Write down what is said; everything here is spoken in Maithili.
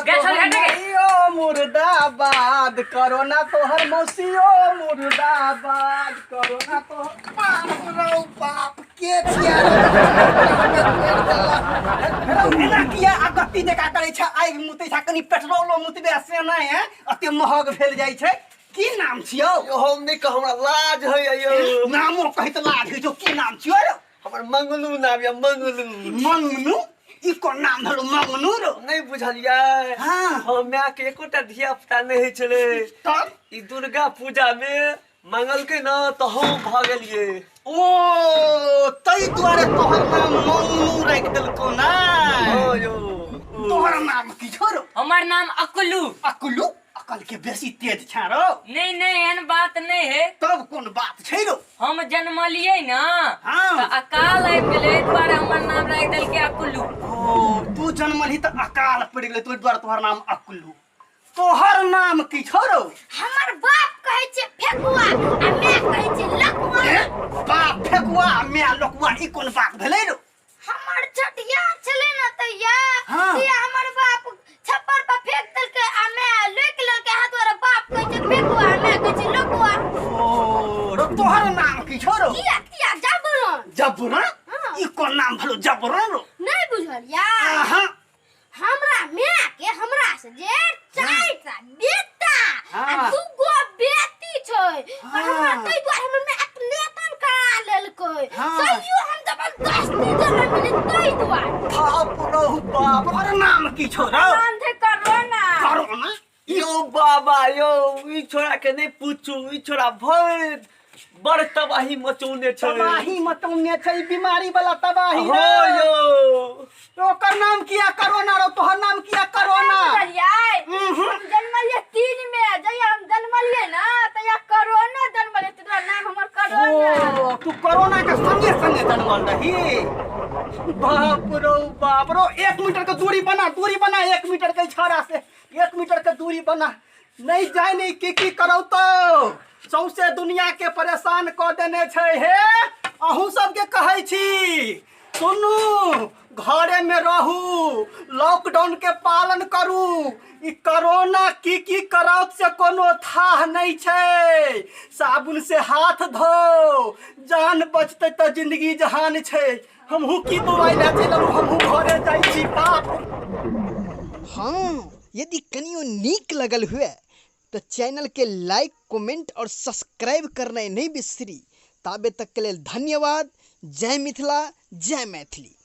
तोहर माइयो मुर्दाबाद, कोरोना तोहर मौसियो मुर्दाबाद, कोरोना तोहर बाप रौ बाप के छिया रौ। एना किया अगत्ती जकाँ करै छै? आगि मुतै छै, कनि पेट्रोलो मुतबे से नहि है, एते महग भेल जाइ छै। की नाम छियौ? यौ हम नहि कहब, हमरा लाज होइए यौ। नामो कहैत लाज होइ छौ। की नाम छियौ रौ? हमर मंगलू नाम यऽ, मंगलू। मंगनू? ई कोन नाम भेलो मंगनू रौ? नहि बुझलियै? हाँ। हम माय के एकोटा धिया पुता नहि होइ छलै। तब ई दुर्गा पूजा मे मंगलकै ने तऽ हम भऽ गेलियै। ओ ताहि दुआरे तोहर नाम मंगनू राखि देलकौ ने? हँ यौ। तोहर नाम की छौ रौ? हमर नाम अकलू। अकलू? अकल के बेसी तेज छा रौ? नहीं नहीं, एहन बात नहीं है। तब कोन बात छै रौ? हम जन्मलियै ना हाँ। तऽ अकाल आबि गेलै, एहि दुआरे हमर नाम राखि देलकै अकलू। ओ तू जन्मलही तऽ अकाल पड़ि गेलै, तोहि दुआरे तोहर नाम अकलू। तोहर नाम की छौ रौ? हमर बाप कहै छै फेकुआ आ माय कहै छै लकुआ। ए, बाप फेकुआ आ माय लकुआ, ई कोन बात भेलै रौ? हमर छठिया छलै ने तैया, हाँ। तैया हमर बाप छप्पर पर फेंक देलकै आ माय लोकि लेलकै, हाथ दुआरे बाप कहै छै फेकुआ आ माय कहै छै लकुआ। ओ रौ तोहर नाम की छौ रौ? किया किया जबरन। जबरन? हाँ। ई कोन नाम भेलो जबरन रौ? नहीं बुझल या? आहा। हमरा माय के हमरा से जे चारिटा बेटा आ हाँ। दूगो बेटी छै, पर हाँ। हमरा ताहि दुआरे हमर माय अपनेतन करा लेलकै। हाँ। तैयो हम जबरदस्ती जन्म मिले ताहि दुआरे। बाप रौ बाप, तोहर नाम की छौ रौ? नाम छै करोना। करोना? यौ बाबा यौ, ई छोड़ा के नहि पूछू, ई छोड़ा भरि बड़ तबाही मचौने छै। तबाही मचौने छै, बीमारी वाला तबाही। हो रे। यौ। ओकर नाम किया करोना रौ? तोहर नाम किया करोना? बुझलियै? उहुं। हम जन्मलियै 3 में, जहिया हम जन्मलियै ना तहिया करोना जन्मलियै, तोरा नाम हमर करोना। ओ तू कोरोना के संगे संगे जन्मल रही। बाप रौ बाप रौ, 1 मीटर के दूरी बना, दूरी बना, 1 मीटर के छड़ा से 1 मीटर के दूरी बना, नहीं जाय नहीं की की करौ तो सौंसे दुनिया के परेशान कऽ देने छै। हे अहूँ सबके कहै छी, सुनू, घरे में रहू, लॉकडाउन के पालन करू। ई कोरोना की की करत से कोनो थाह नहीं छै। साबुन से हाथ धो, जान बचते तऽ जिंदगी जहान छै। हमहूँ की बौआइ लए चलि एलहुँ, हमहूँ घरे जाइ छी बाप। हाँ, यदि कनियो नीक लगल हुए तो चैनल के लाइक, कमेंट और सब्सक्राइब करना नहीं बिसरी। ताबे तक के लेल धन्यवाद। जय मिथिला, जय मैथिली।